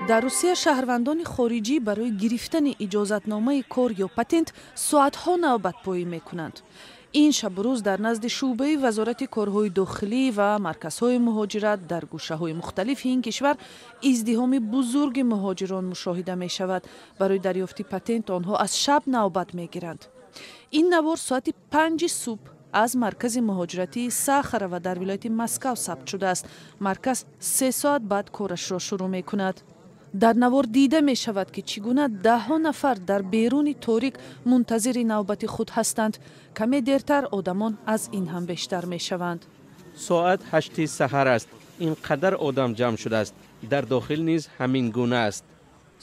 Дар Русия шаҳрвандони хориҷӣ барои гирифтани иҷозатномаи кор ё патент соатҳо навбатпоӣ мекунанд. Ин шабу рӯз дар назди шӯъбаи Вазорати корҳои дохилӣ ва марказҳои муҳоҷират дар гӯшаҳои мухталифи ин кишвар издиҳоми бузурги муҳоҷирон мушоҳида мешавад. Барои дарёфти патент онҳо аз шаб навбат мегиранд. Ин навор соати 5-и субҳ аз маркази муҳоҷиратии Сахарова дар вилояти Москав сабт шудааст. Марказ 3 соат баъд корашро шурӯъ мекунад. Дар навор дида мешавад, ки чӣ гуна даҳҳо нафар дар беруни торик мунтазири навбати худ ҳастанд. Каме дертар одамон аз ин ҳам бештар мешаванд. Соат 8-и саҳар аст, ин қадар одам ҷамъ шудааст. Дар дохил низ ҳамин гуна аст.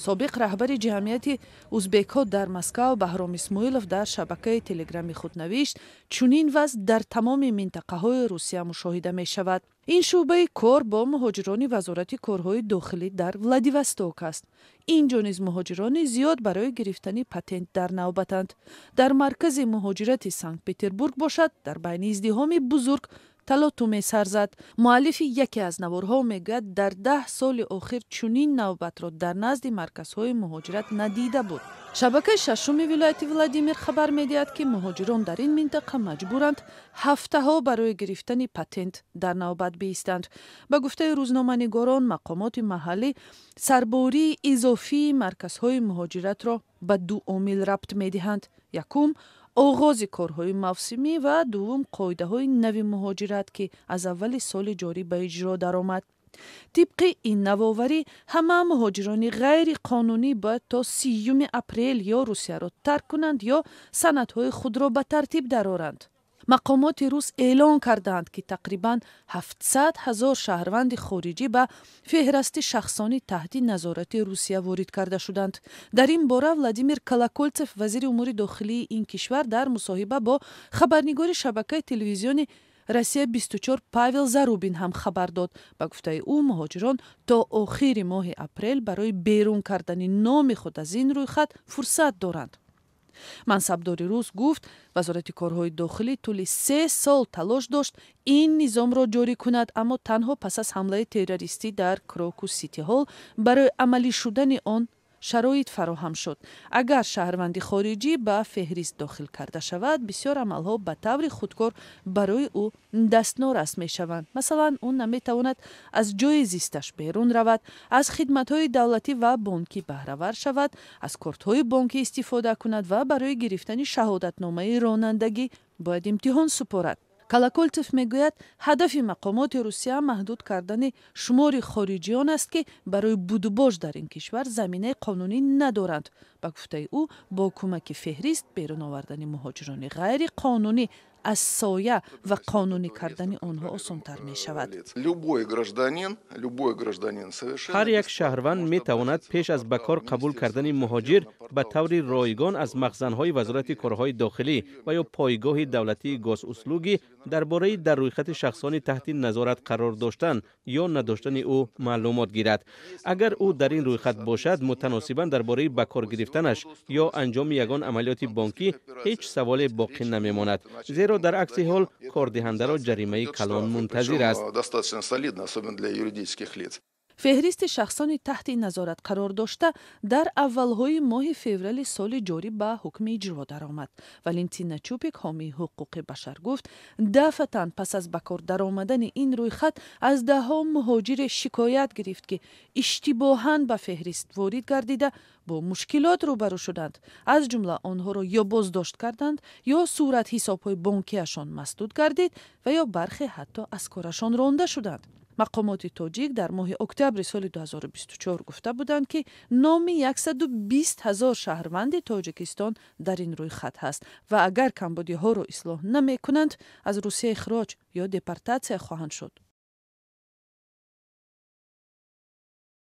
Собиқ раҳбари ҷамъияти узбекҳо дар Москав Баҳром Исмоилов дар шабакаи Телеграми худ навишт: чунин вазъ дар тамоми минтақаҳои Русия мушоҳида мешавад. Ин шӯъбаи кор бо муҳоҷирони Вазорати корҳои дохилӣ дар Владивосток аст. Ин ҷо низ муҳоҷирони зиёд барои гирифтани патент дар навбатанд. Дар маркази муҳоҷирати Санкт Петербург бошад, дар байни издиҳоми бузург талотуме сар зад. Муаллифи яке аз наворҳо мегӯяд, дар 10 соли охир чунин навбатро дар назди марказҳои муҳоҷират надида буд. Шабакаи шашуми вилояти Владимир хабар медиҳад, ки муҳоҷирон дар ин минтақа маҷбуранд ҳафтаҳо барои гирифтани патент дар навбат биистанд. Ба гуфтаи рӯзноманигорон, мақомоти маҳаллӣ сарбории изофии марказҳои муҳоҷиратро ба ду омил рабт медиҳанд: якум, оғози корҳои мавсимӣ ва дуввум, қоидаҳои нави муҳоҷират, ки аз аввали соли ҷорӣ ба иҷро даромад. Тибқи ин навоварӣ, ҳама муҳоҷирони ғайриқонунӣ бояд то 30-юми апрел ё Русияро тарк кунанд, ё санадҳои худро ба тартиб дароранд. Мақомоти рус эълон кардаанд, ки тақрибан 700 ҳазор шаҳрванди хориҷӣ ба феҳрасти шахсони таҳти назорати Русия ворид карда шуданд. Дар ин бора Владимир Колоколцев, вазири умури дохилии ин кишвар, дар мусоҳиба бо хабарнигори шабакаи телевизиони Россия 24 Павел Зарубин ҳам хабар дод. Ба гуфтаи ӯ, муҳоҷирон то охири моҳи апрел барои берун кардани номи худ аз ин рӯйхат фурсат доранд. Мансабдори рус гуфт, Вазорати корҳои дохилӣ тӯли 3 сол талош дошт ин низомро ҷорӣ кунад, аммо танҳо пас аз ҳамлаи террористӣ дар Крокус Сити Ҳолл барои амалӣ шудани он шароит фароҳам шуд. Агар шаҳрванди хориҷӣ ба феҳрист дохил карда шавад, бисёр амалҳо ба таври худкор барои ӯ дастнорас мешаванд. Масалан, ӯ наметавонад аз ҷои зисташ берун равад, аз хидматҳои давлатӣ ва бонкӣ баҳравар шавад, аз кортҳои бонкӣ истифода кунад ва барои гирифтани шаҳодатномаи ронандагӣ бояд имтиҳон супорад. Колоколцев мегӯяд, ҳадафи мақомоти Русия маҳдуд кардани шумори хориҷиён аст, ки барои будубош дар ин кишвар заминаи қонунӣ надоранд. Ба гуфтаи ӯ, бо кӯмаки феҳрист берун овардани муҳоҷирони ғайриқонунӣ аз соя ва қонунӣ кардани онҳо осонтар мешавад. Ҳар як шаҳрванд метавонад пеш аз ба кор қабул кардани муҳоҷир ба таври ройгон аз махзанҳои Вазорати корҳои дохилӣ ва ё пойгоҳи давлатии Госуслуги дар бораи дар рӯйхати шахсони таҳти назорат қарор доштан ё надоштани ӯ маълумот гирад. Агар ӯ дар ин рӯйхат бошад, мутаносибан дар бораи ба кор гирифтанаш ё анҷоми ягон амалиёти бонкӣ ҳеҷ саволе боқӣ намемонад, зеро дар акси ҳол кордиҳандаро ҷаримаи калон мунтазир аст. Феҳристи шахсони таҳти назорат қарор дошта дар аввалҳои моҳи феврали соли ҷорӣ ба ҳукми иҷро даромад. Валентина Чупик, ҳомии ҳуқуқи башар, гуфт, дафъатан пас аз ба кор даромадани ин рӯйхат аз даҳҳо муҳоҷире шикоят гирифт, ки иштибоҳан ба феҳрист ворид гардида, бо мушкилот рӯбарӯ шуданд. Аз ҷумла онҳоро ё боздошт карданд, ё суратҳисобҳои бонкиашон масдуд гардид ва ё бархе ҳатто аз корашон ронда шуданд. Мақомоти тоҷик дар моҳи октябри соли 2024 гуфта буданд, ки номи 120 ҳазор шаҳрванди Тоҷикистон дар ин рӯйхат ҳаст ва агар камбудиҳоро ислоҳ намекунанд, аз Русия ихроҷ ё депортатсия хоҳанд шуд.